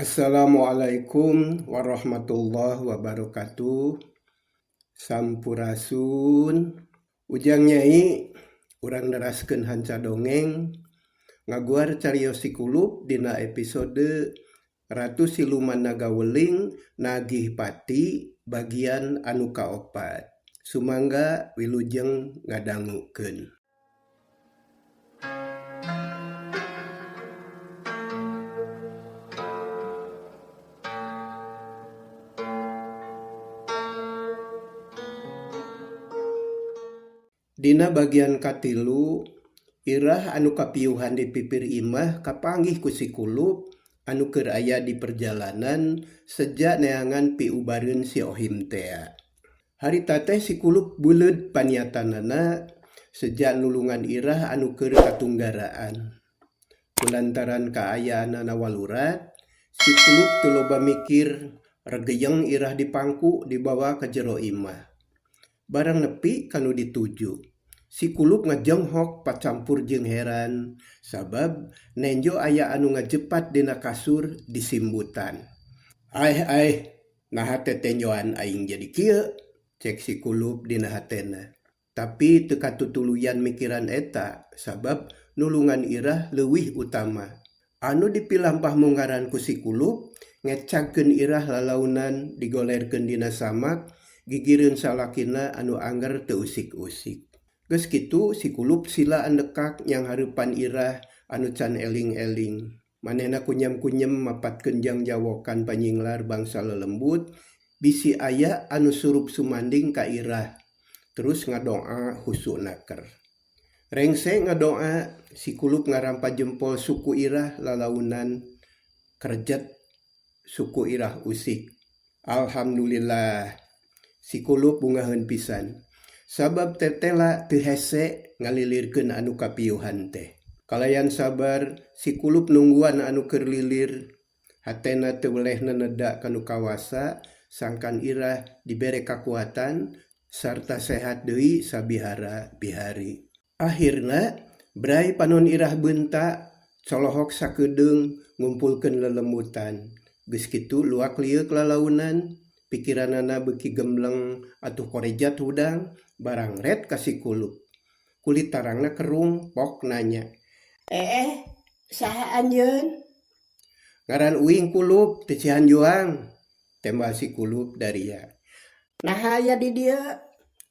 Assalamualaikum warahmatullahi wabarakatuh. Sampurasun. Ujang Nyai urang neraskeun hanca dongeng ngaguar carios sikulup dina episode Ratu Siluman Naga Weling Nagih Pati bagian anu kaopat. Sumangga wilujeng ngadangukeun. Dina bagian katilu, Irah anu kapiuhan di pipir imah kapanggih ku si Kulup anu keur aya di perjalanan seja neangan piubareun si Ohim tea. Harita teh si Kulup beuleud paniatanana seja nulungan Irah anu keur katunggaraan. Kulantaran kaayaanana walurat, si Kulup teu loba mikir, regeyeng Irah dipangku dibawa ka jero imah. Barang nepi ka nu dituju, si Kulup ngajonghok pacampur jeung heran sabab nenjo aya anu ngajepat dina kasur disimbutan. Aeh aeh, naha tetenjoan aing jadi kieu, cek si Kulup dina hatena. Tapi teu katutuluyan mikiran eta sabab nulungan Irah leuwih utama. Anu dipilampah munggaran ku si Kulup, ngecagkeun Irah lalaunan digolerkeun dina samak, gigireun salakina anu angger teu usik-usik. Geus kitu si Kulup sila andekak nyanghareupan Irah anu can eling-eling. Manehna kunyem-kunyem mapatkeun jangjawokan panyinglar bangsa lelembut, bisi aya anu surup sumanding ka Irah, terus ngadoa husu naker. Rengse ngadoa, si Kulup ngarampa jempol suku Irah lalaunan kerejet suku Irah usik. Alhamdulillah, si Kulup bungaheun pisan. Sabab tetela teu hese ngalilirkeun anu kapiuhan teh. Kalayan sabar, si Kulup nungguan anu keur lilir. Hatena teu weleh neneda ka nu kawasa, sangkan Irah dibere kakuatan sarta sehat deui sabihara bihari. Ahirna, brai panon Irah beunta, colohok sakedeung ngumpulkeun lelembutan. Geus kitu luak lieuk lalaunan, pikiranana beuki gembleng atuh korejat hudang, barangret ka si Kulup. Kulit tarangna kerung, pok nanya. Eh, saha anjeun? Ngaran uing Kulup ti Cihanjuang, tembal si Kulup daria. Naha aya di dieu?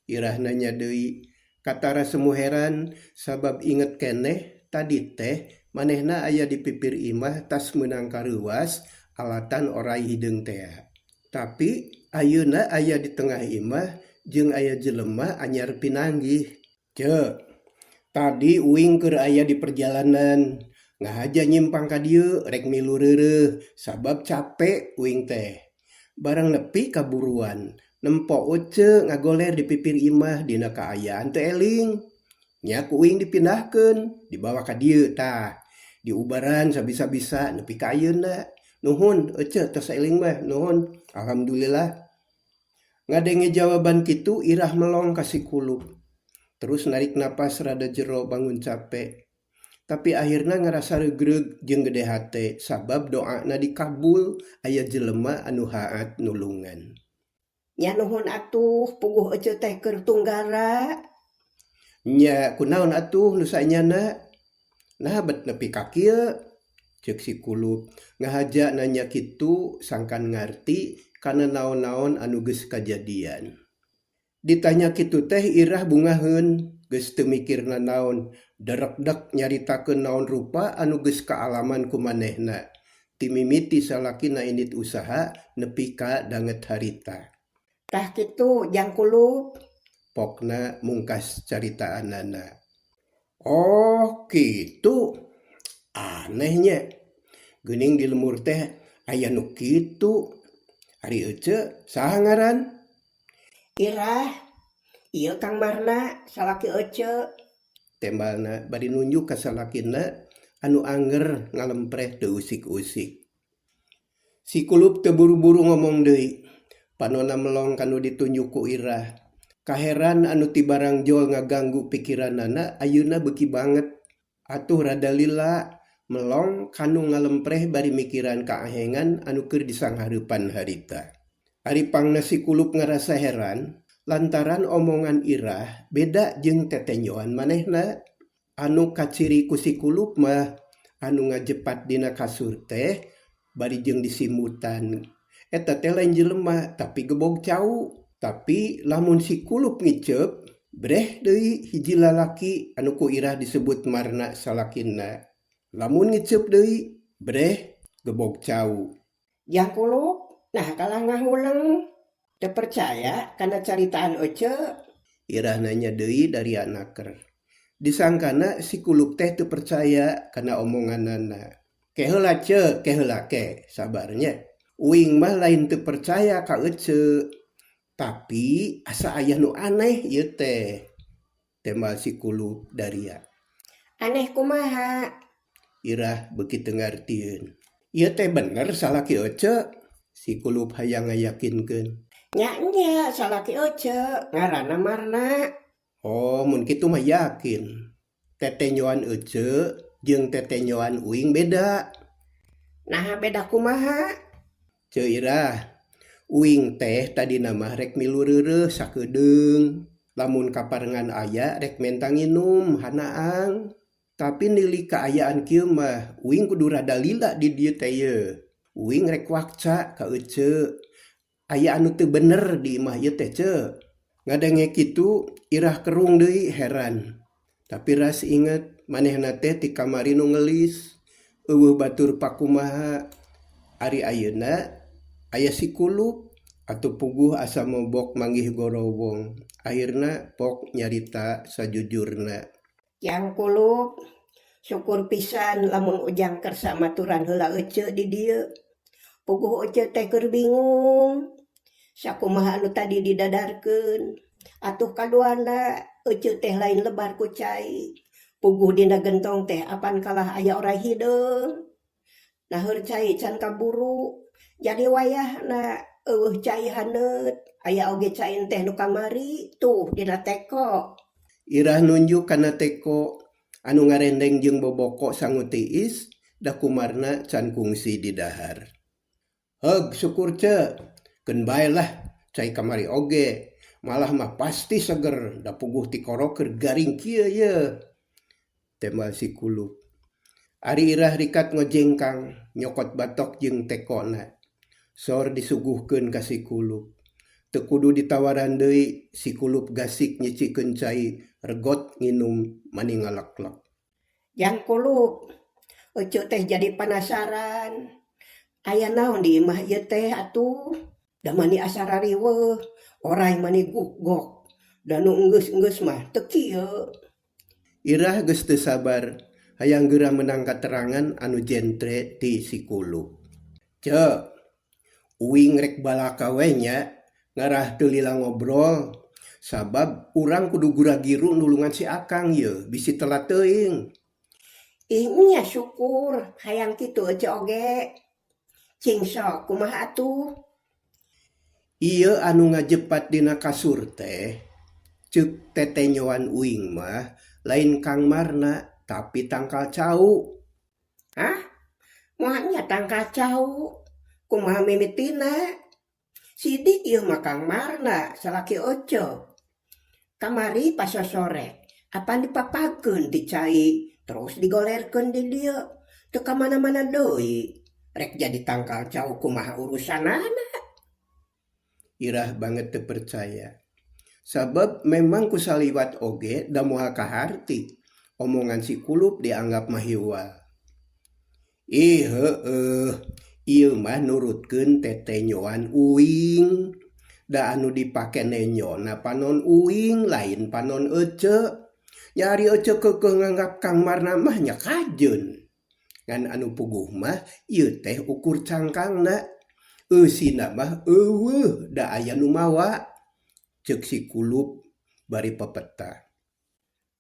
Irah nanya deui, katara semu heran sabab inget keneh tadi teh manehna aya di pipir imah tas meunang kareuwas alatan oray hideung tea. Tapi ayeuna aya di tengah imah jeung aya jelema anyar pinanggih. Ceu, tadi uing keur aya di perjalanan, ngahaja nyimpang ka dieu rek milu reureuh sabab cape uing teh. Barang nepi kaburuan, nempo Ece ngagoler di pipir imah dina kaayaan teu eling. Nya ku uing dipindahkeun, dibawa ka dieu tah. Diubaran sabisa-bisa nepi ka ayeuna. Nuhun Ece tos eling mah, nuhun. Alhamdulillah. Ngadenge jawaban kitu Irah melong ka si Kulup. Terus narik napas rada jero bangun cape. Tapi akhirna ngarasa reugreug jeung gede hate sabab doana dikabul aya jelema anu haat nulungan. Nya nuhun atuh puguh ece teh keur tunggara. Nya kunaon atuh nu sanyana? Naha bet nepi ka kieu? Ceuk si Kulup ngahaja nanya kitu sangkan ngarti kana naon-naon anu geus kajadian. Ditanya kitu teh Irah bungaheun, geus teu mikir nanaon, derekdek nyaritakeun naon rupa anu geus kaalaman ku manehna, ti mimiti salakina indit usaha nepi ka danget harita. Tah kitu Jang Kulup. Pokna mungkas caritaanana. Oh kitu, aneh nya, geuning di lembur teh aya nu kitu. Ari ece saha ngaran? Irah, ieu Kang Marna salaki ece. Tembalna bari nunjuk ka salakina anu angger ngalempreh teu usik-usik. Si Kulup teu buru-buru ngomong deui, panonna melong ka nu ditunjuk ku Irah. Kaheran anu ti barangjol ngaganggu pikiranana ayeuna beuki banget. Atuh rada lila, Melong kanu ngalempreh bari mikiran ka Ahengan anu keur disanghareupan harita. Ari pangna si Kulup ngarasa heran lantaran omongan Irah beda jeung tetenjoan manehna. Anu kaciri ku si Kulup mah anu ngajepat dina kasur teh bari jeung disimutan eta teh lain jelema tapi gebog cau. Tapi lamun si Kulup ngiceup breh deui hiji lalaki anu ku Irah disebut Marna salakina. Lamun ngiceup deui breh gebog cau. Jang Kulup, nah kalah ngahuleng. Teu percaya kana caritaan ece? Irah nanya deui dari anaker. Disangkana si Kulup teh teu percaya kana omonganana. Ke heula ce, ke heula ke, sabar nya. Uing mah lain teu percaya ka ece. Tapi asa aya nu aneh ieu teh. Tembal si Kulup daria. Aneh kumaha? Irah beuki teu ngartieun. Ieu teh bener salaki ece? Si Kulup hayang ngayakinkeun. Nya nya salaki ece, ngaranna Marna. Oh, mun kitu mah yakin. Tetenjoan ece jeung tetenjoan uing beda. Naha beda kumaha? Ceu Irah, uing teh tadina mah rek milu reureuh sakedeung. Lamun kaparengan aya rek menta nginum hanaang. Tapi nilik kaayaan kieu mah uing kudu rada lila di dieu teh yeuh. Uing rek wakca ka ece. Aya anu teu bener di imah ieu teh ceu. Ngadenge kitu Irah kerung deui heran. Tapi ras inget manehna teh ti kamari nu ngelis. Eueuh batur pakumaha. Ari ayeuna aya si Kulup atuh puguh asa mobok manggih gorowong. Akhirna pok nyarita sajujurna. Jang Kulup, syukur pisan lamun ujang kersa maturan heula ece di dieu. Puguh ece teh keur bingung. Sakumaha anu tadi didadarkeun. Atuh kaduana ece teh lain lebar ku cai. Puguh dina gentong teh apan kalah aya oray hideung. Naheur cai can kaburu. Jadi wayahna eueuh cai haneut. Aya oge cai teh nu kamari tuh dina teko. Irah nunjuk kana teko anu ngarendeng jeung boboko sangu tiis da kumarna can kungsi didahar. Heug syukur ce, keun bae lah cai kamari oge. Malah mah pasti seger da puguh tikoro keur garing kieu yeuh. Tembal si Kulup. Ari Irah rikat ngojengkang nyokot batok jeung tekona. Sor disuguhkeun ka si Kulup. Teu kudu ditawaran deui si Kulup gasik nyicikeun cai regot nginum mani ngaleklek. Jang Kulup, ece teh jadi panasaran. Aya naon di imah ieu teh atuh? Da mani asa rariweuh, oray mani guk-gok. Da nu enggeus-enggeus mah teu kieu. Irah geus teu sabar hayang geura menang katerangan anu jentre ti si Kulup. Ce, uing rek balaka we nya ngarah teu lila ngobrol. Sabab urang kudu gura-giru nulungan si Akang yeuh bisi telat teuing. Ih nya syukur hayang kitu ece oge. Cing sok kumaha atuh? Ieu anu ngajepat dina kasur teh ceuk tetenjoan uing mah lain Kang Marna tapi tangkal cau. Hah? Moal nya tangkal cau? Kumaha mimitina? Sidik ieu mah Kang Marna salaki ece. Kamari pas sosore apan dipapakeun ti cai terus digolerkeun di dieu. Teu ka mana-mana deui. Rek jadi tangkal cau kumaha urusanana? Irah banget teu percaya. Sabab memang ku saliwat oge da moal kaharti. Omongan si Kulup dianggap mahiwal. Ih heueuh, ieu mah nurutkeun tetenjoan uing. Da anu dipake nenyona panon uing lain panon ece. Nya ari ece keukeuh nganggap Kang Marna mah nya kajeun. Ngan anu puguh mah ieu teh ukur cangkangna. Eusina mah eueuh da aya nu mawa. Ceuk si Kulup bari pepeta.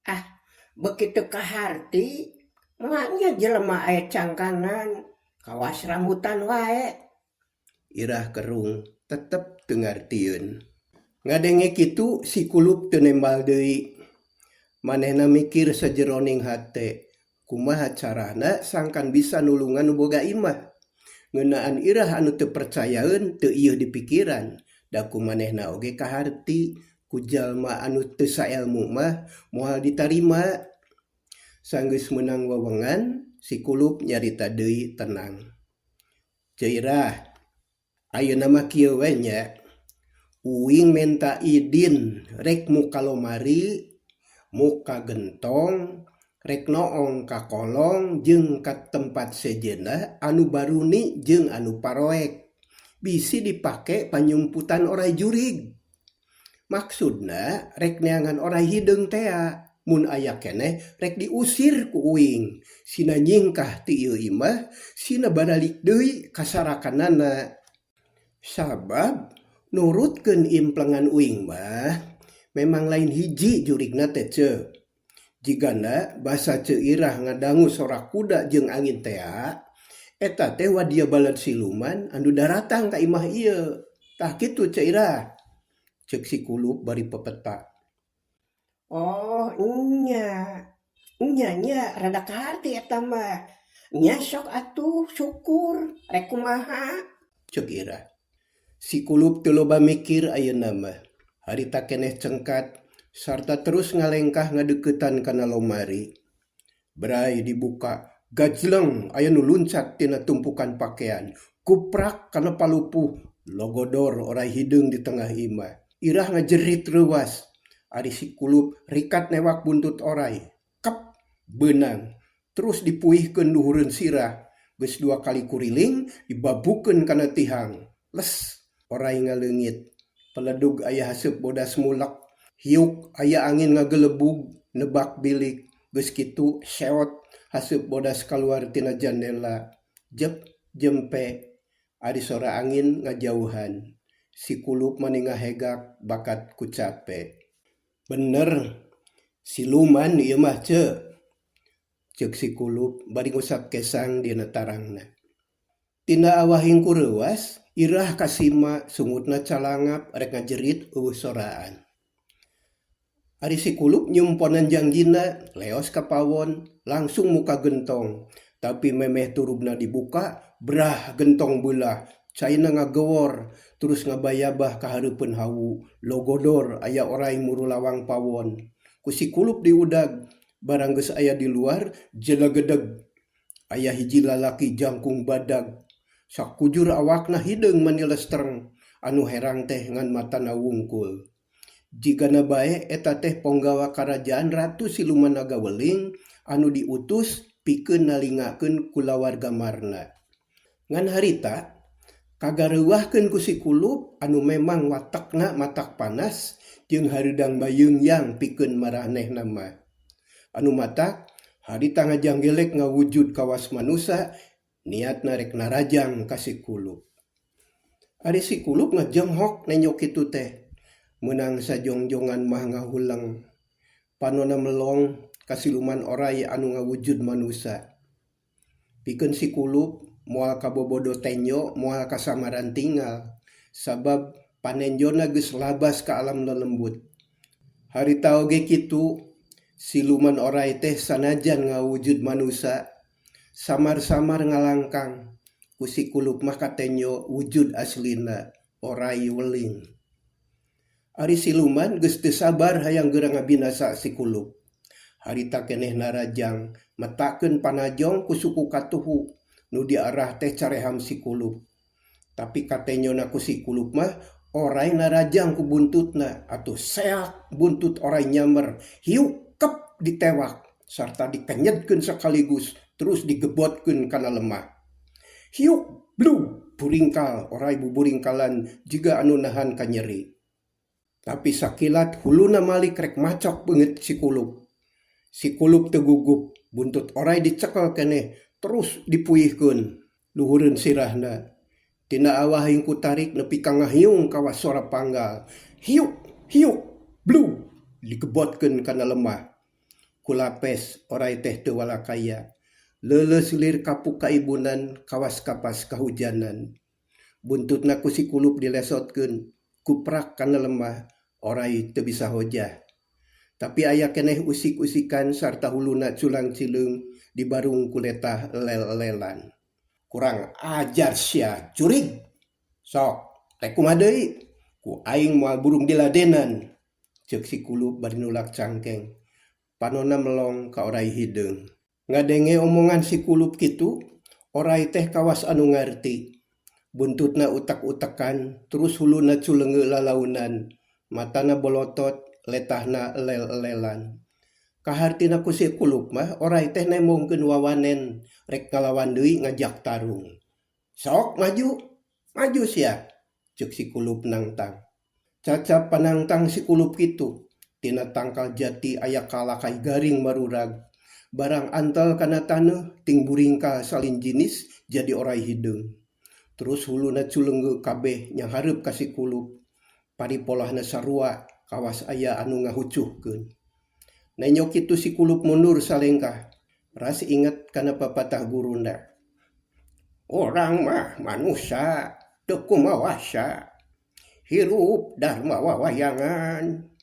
Ah, beuki teu kaharti moal nya jelema aya cangkangan kawas rambutan wae. Irah kerung tetep teu ngartieun. Ngadenge kitu si Kulup teu nembal deui. Manehna mikir sajeroning hate. Kumaha carana sangkan bisa nulungan nu boga imah. Ngeunaan irah anu teu percayaeun teu ieuh di pikiran, da ku manehna oge kaharti ku jalma anu teu saelmu mah moal ditarima. Sanggeus meunang wewengan, si Kulup nyarita deui tenang. Ceu Irah, ayeuna mah kieu we nya. Uing menta idin rek muka lomari, muka gentong, rek noong ka kolong jeung ka tempat sejenna anu baruni jeung anu paroek. Bisi dipake panyumputan oray jurig. Maksudna rek neangan oray hideung tea. Mun aya keneh rek diusir ku uing. Sina nyingkah ti ieu imah, sina baralik deui ka sarakanana. Sabab nurutkeun implengan uing mah memang lain hiji jurigna teh ceu. Jigana basa Ceu Irah ngadangu sora kuda jeung angin tea, eta teh wadia balad siluman anu daratang ka imah ieu. Tah kitu Ceu Irah, ceuk si Kulup bari pepeta. Oh nya, nya nya rada kaharti eta mah. Nya sok atuh syukur rek kumaha. Ceuk Irah. Si Kulup teu loba mikir ayeuna mah. Harita keneh cengkat sarta terus ngalengkah ngadeuketan kana lomari. Brai dibuka, gajleng aya nu luncat tina tumpukan pakean. Kuprak kana palupuh, logodor oray hideung di tengah imah. Irah ngajerit reuwas. Ari si Kulup rikat newak buntut oray. Kep! Beunang. Terus dipuihkeun luhureun sirah. Geus dua kali kuriling, dibabukeun kana tihang. Les! Oray ngaleungit. Peledug aya haseup bodas mulek. Hiuk aya angin ngagelebug nebak bilik. Geus kitu seot haseup bodas kaluar tina jandela. Jep jempe. Ari sora angin ngajauhan. Si Kulup mani ngahegak bakat ku cape. Bener, siluman ieu mah ceu, ceuk si Kulup bari ngusap kesang dina tarangna. Tina awahing ku reuwas, Irah kasima sungutna calangap rek ngajerit eueuh soraan. Ari si Kulup nyumponan jangjina, leos ka pawon, langsung muka gentong. Tapi memeh turubna dibuka, brah gentong beulah, caina ngagewor, terus ngabayabah ka hareupeun hawu, logodor aya oray murulawang pawon. Ku si Kulup diudag, barang geus aya di luar, jelegedeg. Aya hiji lalaki jangkung badag. Sakujur awakna hideung mani lestreng, anu herang teh ngan matana wungkul. Jigana bae eta teh ponggawa karajaan Ratu Siluman Naga Weling anu diutus pikeun nalingakeun kulawarga Marna. Ngan harita kagareuwahkeun ku si Kulup anu memang watekna matak panas jeung hareudang bayeungyang pikeun maranehna mah. Anu matak harita ngajanggelek ngawujud kawas manusa niatna rek narajang ka si Kulup. Ari si Kulup ngajenghok nenjo kitu teh. Meunang sajongjongan mah ngahuleng. Panonna melong ka siluman oray anu ngawujud manusa. Pikeun si Kulup moal kabobodo tenjo moal kasamaran tingal sabab panenjona geus labas ka alam lelembut. Harita oge kitu siluman oray teh sanajan ngawujud manusa samar-samar ngalangkang ku si Kulup mah katenjo wujud aslina oray weling. Ari siluman geus teu sabar hayang geura ngabinasa si Kulup. Harita keneh narajang metakeun panajong ku suku katuhu nu diarah teh careham si Kulup. Tapi katenyona ku si Kulup mah oray narajang ku buntutna atuh seak buntut oray nyamber hiuk kep ditewak sarta dikenyetkeun sekaligus terus digebotkeun kana lemah. Hiuk blug buringkal oray buburingkalan jiga anu nahan kanyeri. Tapi sakilat huluna malik rek macok beungeut si Kulup. Si Kulup teu gugup, buntut oray dicekel keneh terus dipuihkeun luhureun sirahna. Tina awahing ku tarik nepi ka ngahiung kawas sora panggal. Hiuk, hiuk, blug digebotkeun kana lemah. Ku lapes oray teh teu walakaya. Leuleus lir kapuk kaibunan kawas kapas kahujanan. Buntutna ku si Kulup dilesotkeun, kuprak kana lemah, oray teu bisa hojah. Tapi aya keneh usik-usikan sarta huluna culang-cileung dibarung ku letah lel-lelan. Kurang ajar sia, jurig! Sok, rek kumaha deui? Ku aing moal burung diladenan! Ceuk si Kulup bari nulak cangkeng. Panonna melong ka oray hideung. Ngadenge omongan si Kulup kitu, oray teh kawas anu ngarti. Buntutna utek-utekan, terus huluna culeungeu lalaunan, matana bolotot, letahna lel-lelan. Kahartina ku si Kulup mah oray teh nembongkeun wawanen rek ngalawan deui ngajak tarung. Sok maju, maju sia, ceuk si Kulup nangtang. Cacap panangtang si Kulup kitu, tina tangkal jati aya kalakai garing marurag. Barang antel kana taneuh ting buringkal salin jinis jadi oray hideung. Terus huluna culeungeu kabeh nyanghareup ka si Kulup. Paripolahna sarua kawas aya anu ngahucuhkeun. Nenjo kitu si Kulup mundur salengkah. Ras inget kana papatah guruna. Urang mah manusa teu kumawasa. Hirup dharma wawayangan.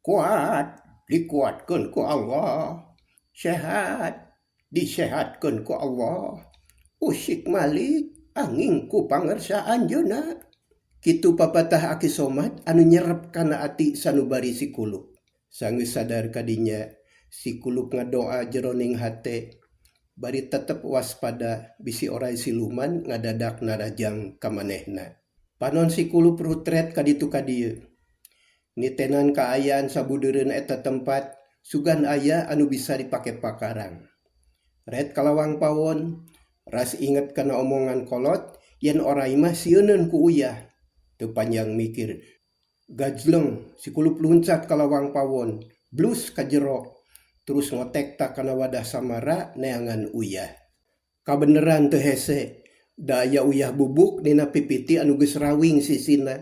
Kuat dikuatkeun ku Allah. Sehat disehatkeun ku Allah. Usik malik anging ku pangersa anjeunna. Kitu papatah Aki Somad anu nyerep kana ati sanubari si Kulup. Sanggeus sadar ka dinya, si Kulup ngadoa jeroning hate bari tetep waspada bisi oray siluman ngadadak narajang ka manehna. Panon si Kulup rutret ka ditu ka dieu. Nitenan kaayaan sabudeureun eta tempat sugan aya anu bisa dipake pakarang. Ret ka lawang pawon, ras inget kana omongan kolot yen oray mah sieuneun ku uyah. Teu panjang mikir, gajleng si Kulup luncat ka lawang pawon, blus ka jero, terus ngotekta kana wadah samara neangan uyah. Kabeneran teu hese, da aya uyah bubuk dina pipiti anu geus rawing sisina.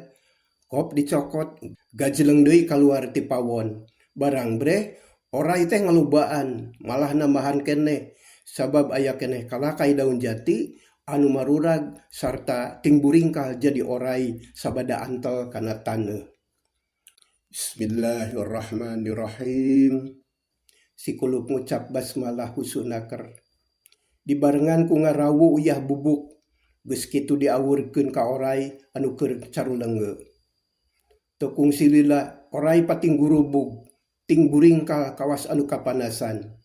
Kop dicokot, gajleng deui kaluar ti pawon. Barang breh, oray teh ngalubaan, malah nambahan keneh, sabab aya keneh kalakai daun jati anu marurag sarta ting buringkal jadi oray sabada antel kana taneuh. Bismillahirrahmanirrahim. Si Kulup ngucap basmalah husu naker. Dibarengan ku ngarawu uyah bubuk, geus kitu diawurkeun ka oray anu keur caruleungeu. Teu kungsi lila, oray pating gurubug, ting buringkal kawas anu kapanasan.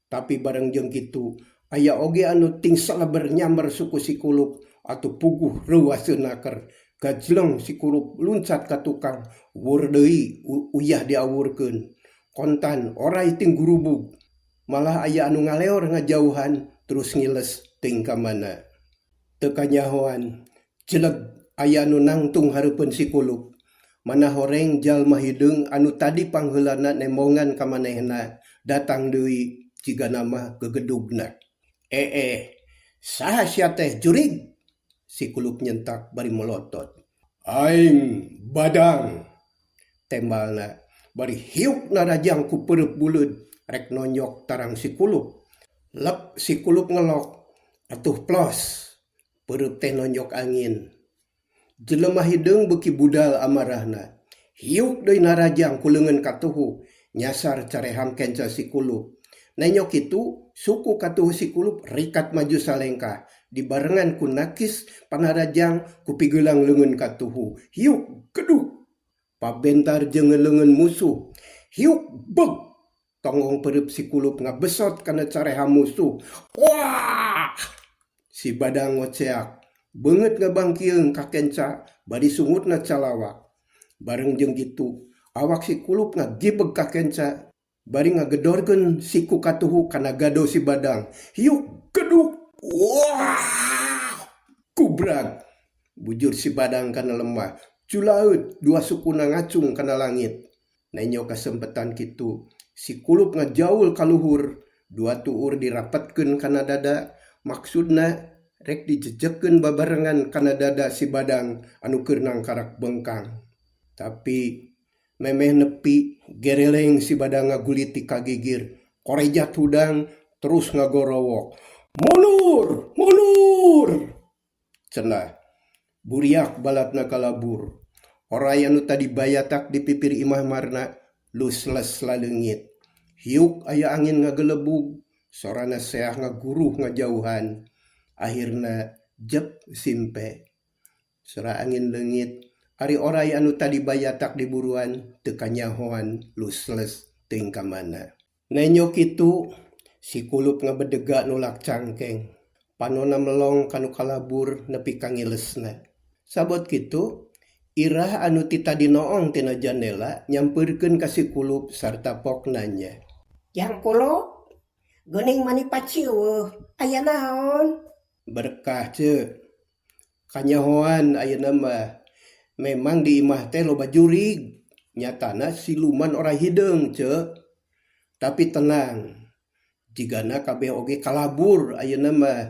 Tapi bareng jeung kitu, aya oge anu ting saleber nyamber suku si Kulup atuh puguh reuwaseun naker. Gajleng si Kulup luncat ka tukang, wur deui uyah diawurkeun. Kontan oray ting gurubug, malah aya anu ngaleor ngajauhan terus ngiles teuing ka mana. Teu kanyahoan, jeleg aya anu nangtung hareupeun si Kulup. Mana horeng jalma hideung anu tadi pangheulana nembongan ka manehna datang deui jigana mah gegedugna. Eh, saha sia teh jurig? Si Kulup nyentak bari molotot. Aing Badang! Tembalna bari hiuk narajang ku peureub buleud rek nonjok tarang si Kulup. Lep si Kulup ngelok, atuh plos! Peureub teh nonjok angin. Jelema hideung beuki budal amarahna. Hiuk deui narajang ku leungeun katuhu nyasar careham kenca si Kulup. Nenyok kitu suku katuhu si Kulup rikat maju salengkah dibarengan ku nakis panarajang ku pigelang leungeun katuhu. Hiuk geduk! Pabentar jeung leungeun musuh. Hiuk beg! Tonggong peureub si Kulup ngabesot kana careham musuh. Wah! Si Badang ngoceak. Beungeut ngabangkieung ka kenca bari sungutna calawak. Bareng jeung kitu, awak si Kulup ngagibeg ka kenca bari ngagedorkeun siku katuhu kana gado si Badang. Hiuk geduk! Wah! Kubrag! Bujur si Badang kana lemah. Culaeut dua sukuna ngacung kana langit. Nenyo kasempetan kitu, si Kulup ngajaul ka luhur, dua tuur dirapetkeun kana dada, maksudna rek dijejegkeun babarengan kana dada si Badang anu keur nangkarak bengkang. Tapi memeh nepi gereleng si Badang ngaguliti ka gigir, korejat hudang terus ngagorowok. Mundur! Mundur! Cenah. Buriak balatna kalabur. Oray anu tadi bayatak di pipir imah marna Lusles laleungit. Hiuk aya angin ngagelebug, sorana seah ngaguruh ngajauhan. Ahirna jep simpe. Sora angin leungit, ari oray anu tadi bayatak di buruan teu kanyahoan lusles teuing ka mana. Nenjo kitu, si kulup ngabedega nulak cangkeng. Panonna melong ka nu kalabur nepi ka ngilesna. Sabot kitu, Irah anu ti tadi noong tina janela nyampeurkeun ka si kulup sarta pok nanya. Jang kulup, geuning mani paciweuh, aya naon? Berkah ce. Kanyahoan ayeuna mah. Memang di imah teh loba jurig. Nyatana siluman oray hideung ce. Tapi tenang, jigana kabeh oge kalabur ayeuna mah,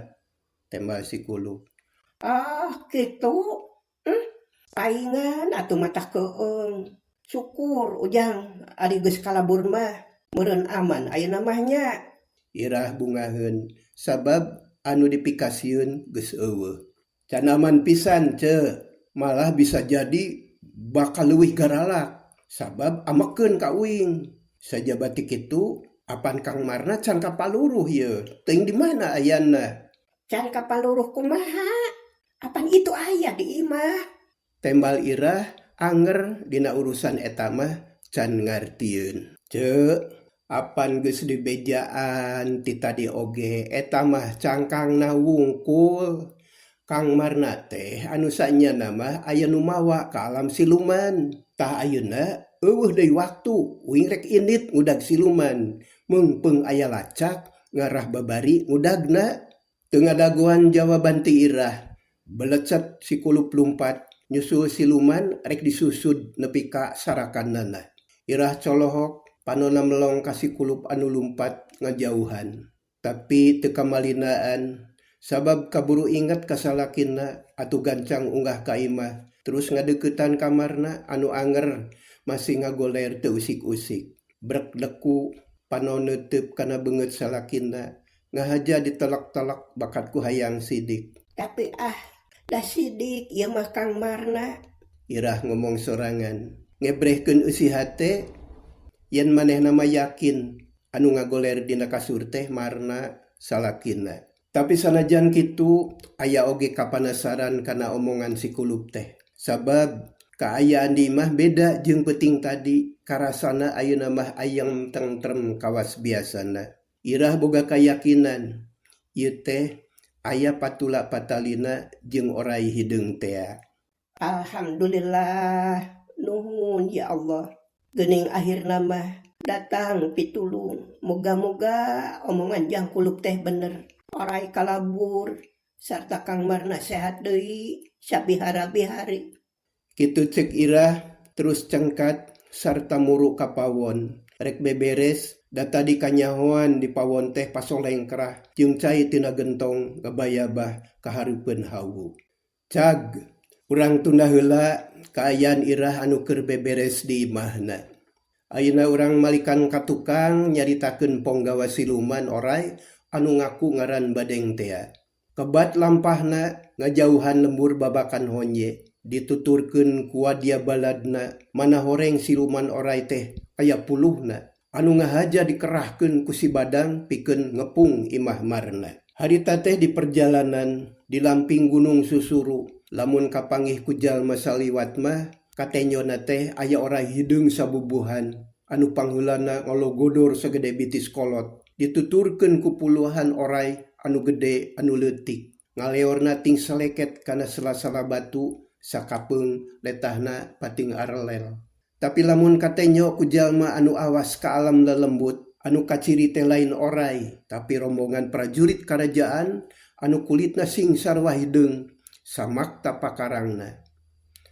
tembal si kulup. Ah, kitu? Hm, paingan atuh matah keung. Syukur ujang ari geus kalabur mah, meureun aman ayeuna mah nya. Irah bungaheun sabab anu dipikasieun geus eueuh. Can aman pisan ce, malah bisa jadi bakal leuwih garalak sabab amekeun ka uing. Sajaba ti kitu, apan Kang Marna can kapaluruh ieu, teuing di mana ayana. Can kapaluruh kumaha? Apan itu aya di imah. Tembal Irah anger dina urusan eta mah can ngartieun. Ce, apan geus dibejaan ti tadi oge eta mah cangkangna wungkul. Kang Marna teh anu sanyana mah aya nu mawa ka alam siluman. Tah ayeuna eueuh deui waktu uing rek indit ngudag siluman. Meungpeung aya lacak ngarah babari ngudagna. Teu ngadagoan jawaban ti Irah. Belecet si kulup lumpat nyusul siluman rek disusud nepi ka sarakannana. Irah colohok panonna melong ka si kulup anu lumpat ngajauhan. Tapi teu kamalinaan sabab kaburu inget ka salakina atuh gancang unggah ka imah terus ngadeuketan kamarna anu anger masih ngagoler teu usik-usik. Brek leku panon neuteup kana beungeut salakina ngahaja ditelek-telek bakat ku hayang sidik. Tapi ah, da sidik ieu mah Kang Marna. Irah ngomong sorangan ngebrehkeun eusi hate yen manehna mah yakin anu ngagoler dina kasur teh Marna salakina. Tapi sanajan kitu aya oge kapanasaran kana omongan si kulup teh. Sabab kaayaan di imah beda jeung peuting tadi karasana ayeuna mah ayem tentrem kawas biasana. Irah boga kayakinan ieu teh aya patula patalina jeung oray hideung tea. Alhamdulillah, nuhun ya Allah. Geuning akhirna mah datang pitulung. Moga-moga omongan jang kulup teh bener. Oray kalabur sarta Kang Marna sehat deui sabihara-bihari. Kitu cek Irah terus cengkat sarta muru ka pawon. Rek beberes da tadi kanyahoan di pawon teh pasolengkrah jeung cai tina gentong ngabayabah ka hareupeun hawu. Cag, urang tunda heula kaayaan Irah anu keur beberes di imahna. Ayeuna urang malikan ka tukang nyaritakeun ponggawa siluman oray anu ngaku ngaran Badeng tea. Kebat lampahna ngajauhan lembur babakan honje. Dituturkeun ku wadia baladna mana horeng siluman oray teh aya puluhna. Anu ngahaja dikerahkeun ku si Badang pikeun ngepung imah Marna. Harita teh di perjalanan di lamping Gunung Susuru. Lamun kapanggih ku jalma saliwat mah katenyona teh aya oray hideung sabubuhan anu pangheulana ngalogodor sagede bitis kolot. Dituturkeun ku puluhan oray anu gede anu leutik. Ngaleorna ting saleket kana sela-sela batu sakapeung letahna pating arelel. Tapi lamun katenyo ku jalma anu awas ka alam lelembut, anu kaciri teh lain oray, tapi rombongan prajurit karajaan anu kulitna sing sarua hideung, samak tapakarangna.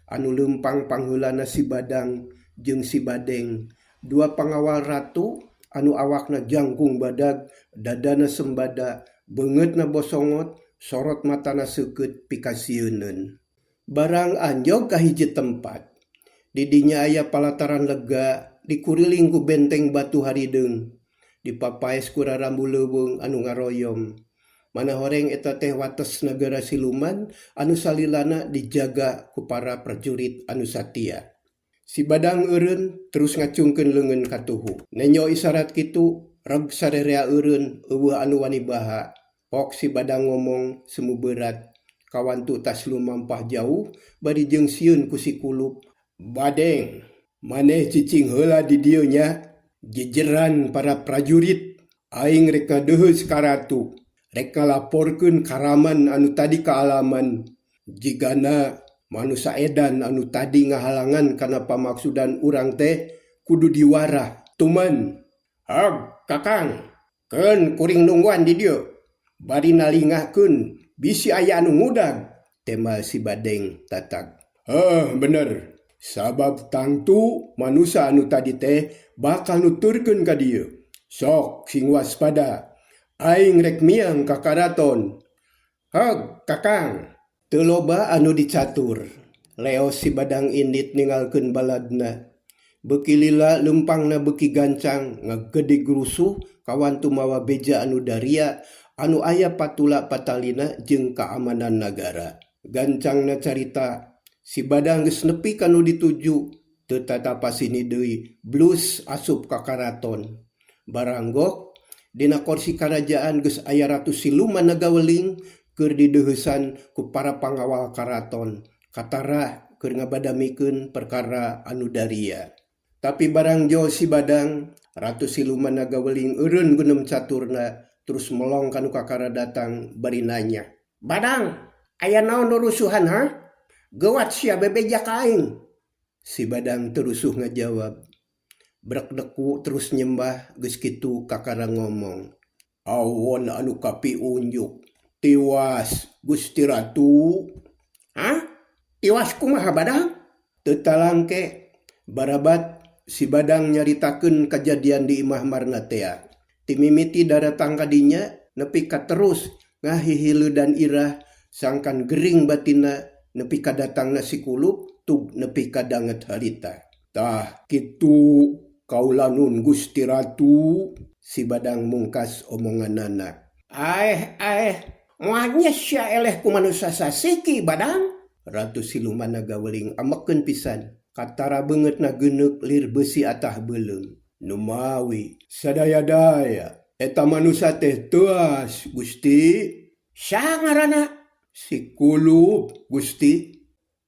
Anu leumpang pangheulana si Badang jeung si Badeng, dua pangawal ratu anu awakna jangkung badag, dadana sembada, beungeutna bosongot, sorot matana seukeut pikasieuneun. Barang anjog ka hiji tempat. Di dinya aya palataran lega, dikuriling ku benteng batu harideung, dipapaes ku rarambu leuweung anu ngaroyom. Mana horeng eta teh wates nagara siluman anu salilana dijaga ku para prajurit anu satia. Si Badang eureun terus ngacungkeun leungeun ka tuhu. Nenjo isarat kitu, reg sarerea eureun eueuh anu wani baha. Pok si Badang ngomong semu beurat kawantu tas lumampah jauh bari jeung sieun ku si Kulup. Badeng, maneh cicing heula di dieu nya, jejeran para prajurit. Aing rek ngadeheus ka ratu, rek ngalaporkeun karaman anu tadi kaalaman. Jigana manusa edan anu tadi ngahalangan kana pamaksudan urang teh kudu diwarah. Tuman. Hag, Kakang, keun kuring nungguan di dieu. Bari nalingahkeun bisi aya anu ngudag, tembal si Badeng tatag. Heuh, bener. Sabab tangtu manusa anu tadi teh bakal nuturkeun ka dieu. Sok sing waspada. Aing rek miang ka karaton. Hag, Kakang. Teu loba anu dicatur. Leos si Badang indit ninggalkeun baladna. Beuki lila leumpangna beuki gancang ngagedig rusuh kawantu mawa beja anu daria anu aya patula patalina jeung kaamanan nagara. Gancangna carita, si Badang geus nepi ka nu dituju, teu tatapa sini deui blus asup ka karaton. Baranggok, dina korsi karajaan geus aya ratu siluman naga weling keur dideuheusan ku para pangawal karaton katarah keur ngabadamikeun perkara anu daria. Tapi barang jol si Badang, ratu siluman naga weling eureun gunem caturna terus melong ka nu kakara datang bari nanya. Badang, aya naon nu rusuhan ha? Geuwat sia bebeja ka aing. Si Badang teu rusuh ngajawab. Brek deku terus nyembah geus kitu kakara ngomong. Awon anu kapiunjuk. Tiwas Gusti Ratu. Hah? Tiwas kumaha Badang? Teu talangke. Barabat si Badang nyaritakeun kajadian di imah Marna tea. Ti mimiti daratang ka dinya nepi ka terus ngahihileudan irah sangkan gering batinna nepi ka datangna si Kulup tug nepi ka danget harita. Tah kitu kaulanun Gusti Ratu, si Badang mungkas omonganana. Aeh aeh, moal nyes sia eleh ku manusa sasiki Badang? Ratu Siluman Naga Weling amekeun pisan, katara beungeutna geuneuk lir beusi atah beuleum. Numawi sadaya-daya eta manusa teh teuas Gusti. Saha ngaranna? Si Kulup Gusti.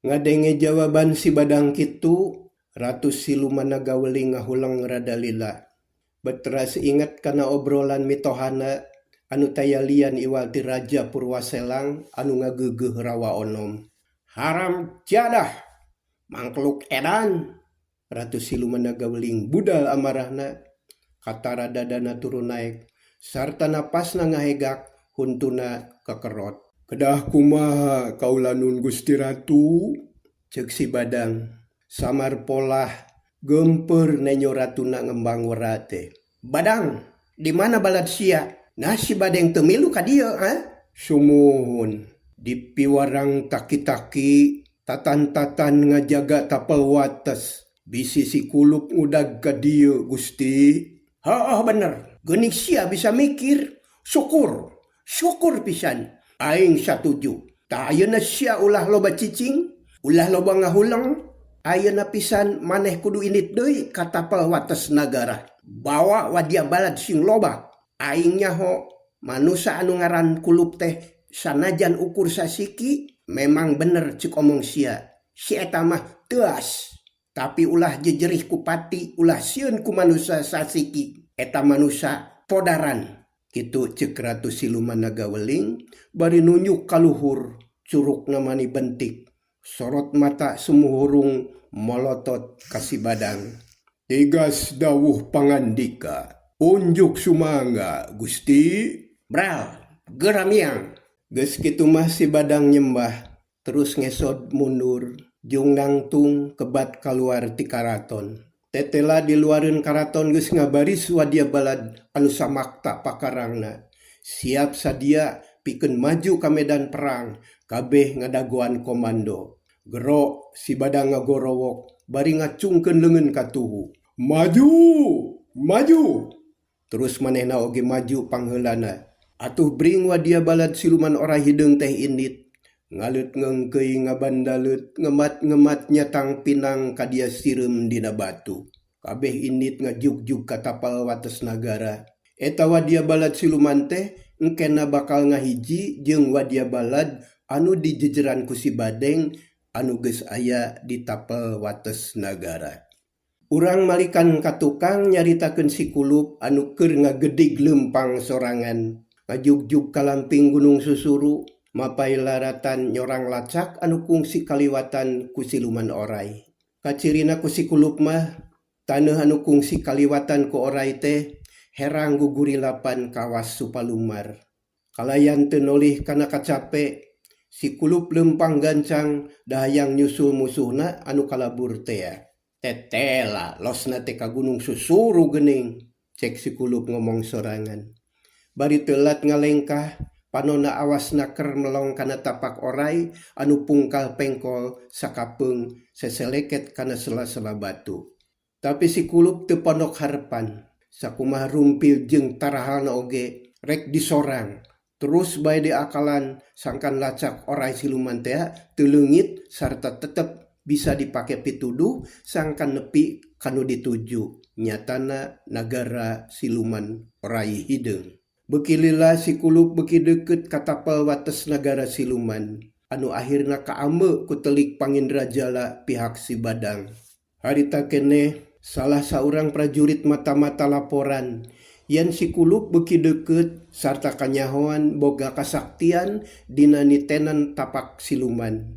Ngadenge jawaban si Badang kitu, Ratu Siluman Naga Weling ngahuleng rada lila. Beteras inget kana obrolan mitohana anu taya lian iwal ti Raja Purwaselang anu ngageugeuh rawa onom. Haram jadah! Mangkluk edan! Ratu Siluman Naga Weling budal amarahna, katara dadana turun naek, sarta napasna ngahegak, huntuna kekerot. Kedah kumaha kaulanun Gusti Ratu? Ceuk si Badang. Samar polah geumpeur nenyo ratuna ngembang wera teh. Badang, di mana balad sia? Nah si Badeng teu milu ka dieu, ha? Sumuhun, di piwarang taki-taki, tatan-tatan ngajaga tapel wates. Bisi si Kulup ngudag ka dieu, Gusti. Hooh bener, geuning sia bisa mikir. Syukur, syukur pisan. Aing satuju. Tah ayeuna sia ulah loba cicing, ulah loba ngahuleng. Ayeuna pisan maneh kudu indit deui ka tapel wates nagara. Bawa wadia balad sing loba. Aing nyaho manusa anu ngaran Kulup teh sanajan ukur sasiki, memang bener ceuk omong sia. Si eta mah teuas. Tapi ulah jejerih ku pati, ulah sieun ku manusa sasiki. Eta manusa podaran. Kitu ceuk Ratu Siluman Naga Weling bari nunjuk ka luhur, curukna mani bentik. Sorot mata sumuhurung molotot ka si Badang. Tigas dawuh pangandika, unjuk sumangga Gusti. Bral, geura miang. Geus kitu mah si Badang nyembah, terus ngesod mundur, jeung nangtung kebat kaluar ti karaton. Tetela di luareun karaton geus ngabaris wadia balad anu samakta pakarangna. Siap sadia pikeun maju ka medan perang, kabeh ngadagoan komando. Gero si Badang ngagorowok bari ngacungkeun leungeun ka tuhu. Maju! Maju! Terus manehna oge maju pangheulana. Atuh bring wadia balad siluman oray hideung teh indit. Ngaleut ngeungkeuy ngabandaleut ngemat-ngemat nyatang pinang kadia sireum dina batu. Kabeh indit ngajugjug ka tapal wates nagara. Eta wadya balad siluman teh engkena bakal ngahiji jeung wadya balad anu dijejeran ku si Badeng anu geus aya di tapel wates nagara. Urang malikan ka tukang nyaritakeun si Kulup anu keur ngagedig leumpang sorangan. Ngajugjug ka lamping Gunung Susuru, mapay laratan nyorang lacak anu kungsi kaliwatan ku siluman oray. Kacirina ku si Kulup mah, taneuh anu kungsi kaliwatan ku oray teh herang gugurilapan kawas Supalumar. Kalayan teu nolih kana kacape, si Kulup leumpang gancang da hayang nyusul musuhna anu kalabur tea. Tetela losna teh ka Gunung Susuru geuning, cek si Kulup ngomong sorangan. Bari telat ngalengkah, panonna awasna ker melong kana tapak oray anu pungkal pengkol sakapeung seseleket kana sela-sela batu. Tapi si Kulup teu pondok harepan, sakumaha rumpil jeung tarahalna oge rek disorang. Terus bae diakalan sangkan lacak oray siluman tea teu leungit sarta tetep bisa dipake pituduh sangkan nepi ka nu dituju nyatana nagara siluman oray hideung. Beuki lila si Kulup beuki deukeut ka tapel wates nagara siluman anu ahirna kaambe ku telik pangindrajala pihak si Badang. Harita keneh salah saurang prajurit mata-mata laporan yen si Kulup beuki deukeut sarta kanyahoan boga kasaktian dina nitenan tapak siluman.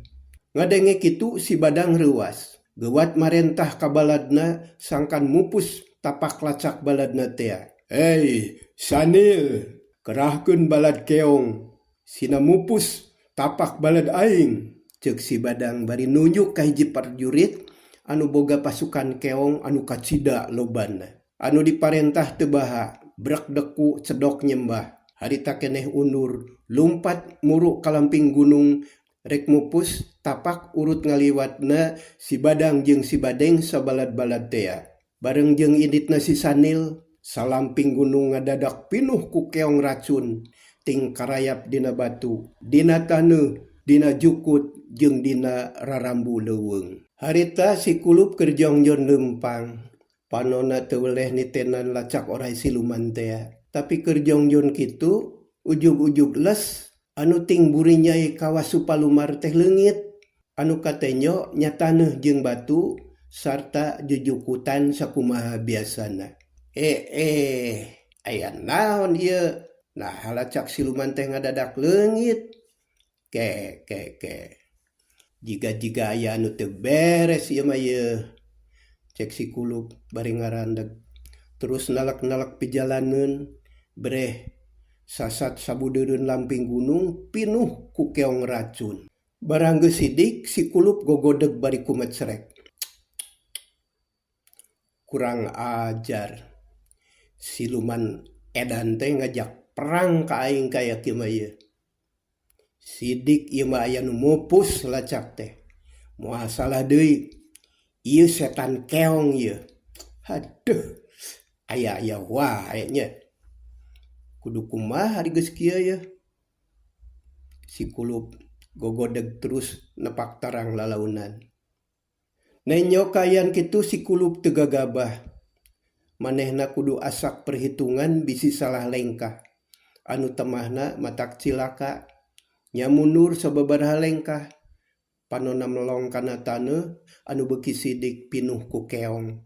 Ngadenge kitu si Badang reuas. Geuwat marentah ka baladna sangkan mupus tapak lacak baladna tea. Hei, Sanil, kerahkeun balad keong. Sina mupus tapak balad aing. Ceuk si Badang bari nunjuk ka hiji prajurit anu boga pasukan keong anu kacida lobana. Anu diparentah teu baha, brek deku cedok nyembah. Harita keneh undur, lumpat muru ka lamping gunung rek mupus tapak urut ngaliwatna si Badang jeung si Badeng sabalad-balad tea. Bareng jeung inditna si Sanil, salamping gunung ngadadak pinuh ku keong racun, ting karayap dina batu, dina taneuh, dina jukut jeung dina rarambu leuweung. Harita si Kulup keur jongjon leumpang, panonna teu weleh nitenan lacak oray siluman tea. Tapi keur jongjon kitu, ujug-ujug les anu ting burinyai kawas Supalumar teh leungit, anu katenyo nya taneuh jeung batu sarta jujukutan sakumaha biasana. Aya naon ieu? Naha lacak siluman teh ngadadak leungit. Ke ke ke. Jiga-jiga aya anu teu beres ieu mah ieu. Cek si Kulup bari ngarandeg. Terus nalek-nalek pijalaneun breh sasat sabudeureun lamping gunung pinuh ku keong racun. Barang geus sidik si Kulup gogodeg bari kumecrek. Kurang ajar. Siluman edan teh ngajak perang ka aing kaya kieu mah ieu. Sidik ieu mah aya nu mupus lacak teh. Moal salah deui. Ieu setan keong ieu. Haduh. Aya-aya wae nya. Kudu kumaha ari geus kieu yeuh. Si Kulup gogodeg terus nepak tarang lalaunan. Nenyo kaayaan kitu si Kulup teu gagabah. Manehna kudu asak perhitungan bisi salah lengkah. Anu temahna matak cilaka. Nya mundur sababaraha lengkah. Panonna melong kana taneuh anu beuki sidik pinuh ku keong.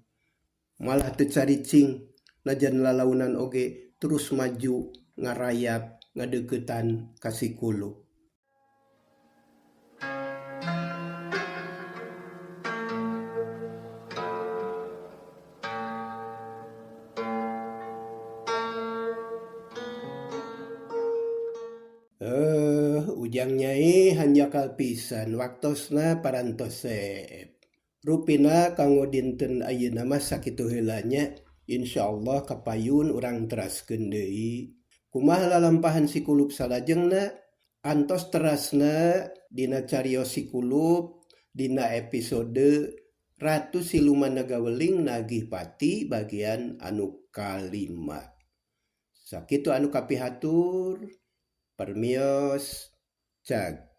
Malah teu caricing najan lalaunan oge terus maju ngarayap ngadeuketan ka si Kulup. Ujang nyai hanjakal pisan waktosna parantos seep. Rupina kanggo dinten ayeuna mah sakitu heula nya. Insyaallah kapayun urang teraskeun deui. Kumaha lalampahan si Kulup salajengna? Antos terasna dina carios si Kulup dina episode Ratu Siluman Nagaweling Nagih Pati bagian anu kalima. Sakitu anu kapihatur. Permios cag.